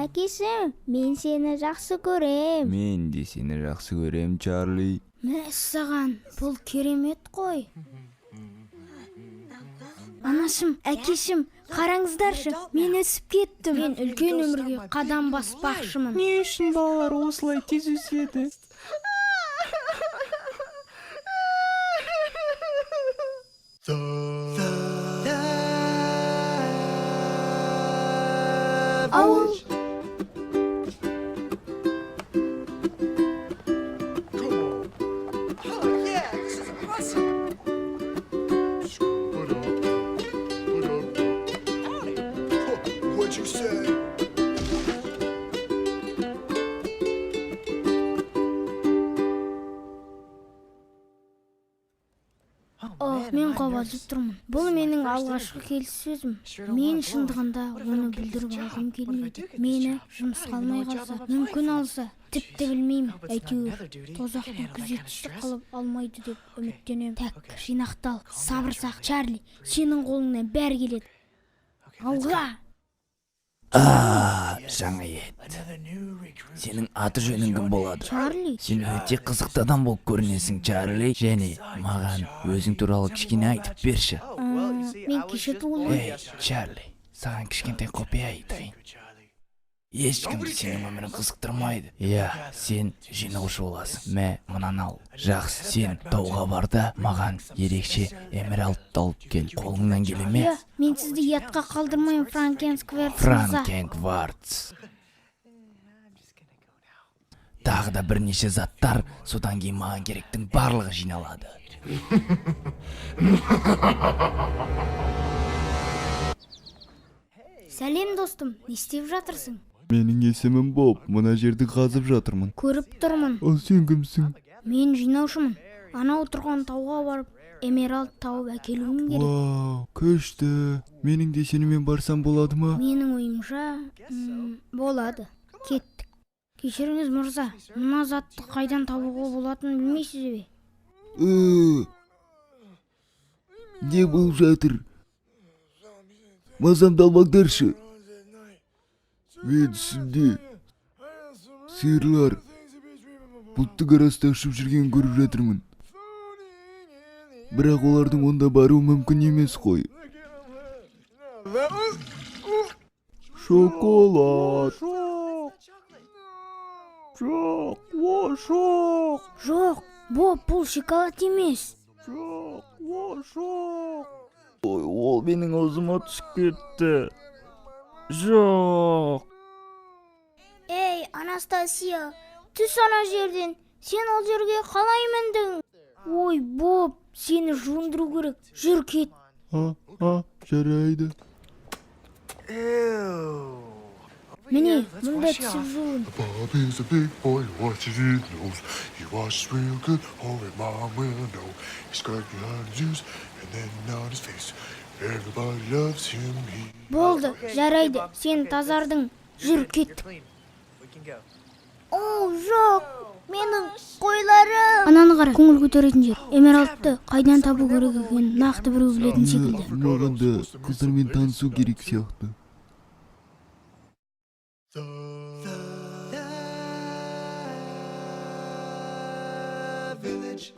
Әкешім, мен сені жақсы көрем. Мен де сені жақсы көрем, Чарли. Мәссаған, бұл керемет қой. Анашым, әкешім, қараңыздаршы, мен өсіп кеттім. Мен үлкен өмірге қадам баспақшымын. Не үшін балалар осылай тез өседі? Ауыл. Oh yeah, this is awesome. Howdy. What'd you say? О, мен қобалжып тұрмын. Бұл менің алғашқы келіссөзім. Мен шындығында оны бүлдіріп алғым келмейді. Мені жұмысқа алмай қалса, мүмкін алса, тіпті білмеймін. Әйтеуір тозақтың күзетшісі қылып алмайды деп үміттенемін. Так, жинақтал, сабыр сақ, Чарли, сенің қолыңнан бәрі келеді. Алға! А, жаңа ет. Сенің аты жөнің кім болады? Чарли? Сен өте қызықты адам болып көрінесің, Чарли. Және маған өзің туралы кішкене айтып берші. Мен кеше туылдым. Ей, Чарли, саған кішкентай құпия айтайын. Ешкім сенің өмірің қызықтырмайды. Иә, сен жинаушы боласың. Мә, мынаны ал. Жақсы, сен тауға бар да маған ерекше эмералдты алып кел. Қолыңнан келе ме? Иә, мен сізді ұятқа қалдырмаймын, Франкенскварц мырза. Франкенкварц. Тағы да бірнеше заттар, содан кейін маған керектің барлығы жиналады. Сәлем, достым, не істеп жатырсың? Менің есімім Боб, мына жерді қазып жатырмын. Көріп тұрмын. Ал сен кімсің? Мен жинаушымын. Анау тұрған тауға барып, эмералд тауып әкелуім керек. Вау, күшті. Менің де сенімен барсам болады ма? Менің ойымша, болады. Кеттік. Кешіріңіз, мырза, мына затты қайдан табуға болатынын білмейсіз бе? Не болып жатыр? Мазамды алмаңдаршы. Мен түсімде сиырлар бұлттың арасында ұшып жүргенін көріп жатырмын. Бірақ олардың онда баруы мүмкін емес қой. Шоколад. Жоқ, о, жоқ. Жоқ, Боб, бұл шоколад емес. Жоқ, о, жоқ. Ой, ол менің аузыма түсіп кетті. Жоқ. Ей, Анастасия, түс ана жерден. Сен ол жерге қалай міндің? Ой, Боб, сені жуындыру керек. Жүр, кет. А, а, жарайды. Ew. Міне, мұнда түсіп жуын. Bob is a big boy who washes his nose. He washes real good, or his mom will know. He's scratching on his ears and then on his face. Everybody loves him. He Болды, жарайды, сен тазардың. Жүр, кеттік. Clean. We can go. О, жоқ, менің қойларым. Ананы қара, көңіл көтеретін жер. Эмералдты қайдан табу керек екенін нақты біреу білетін секілді. Маған да қыздармен танысу керек сияқты. The village.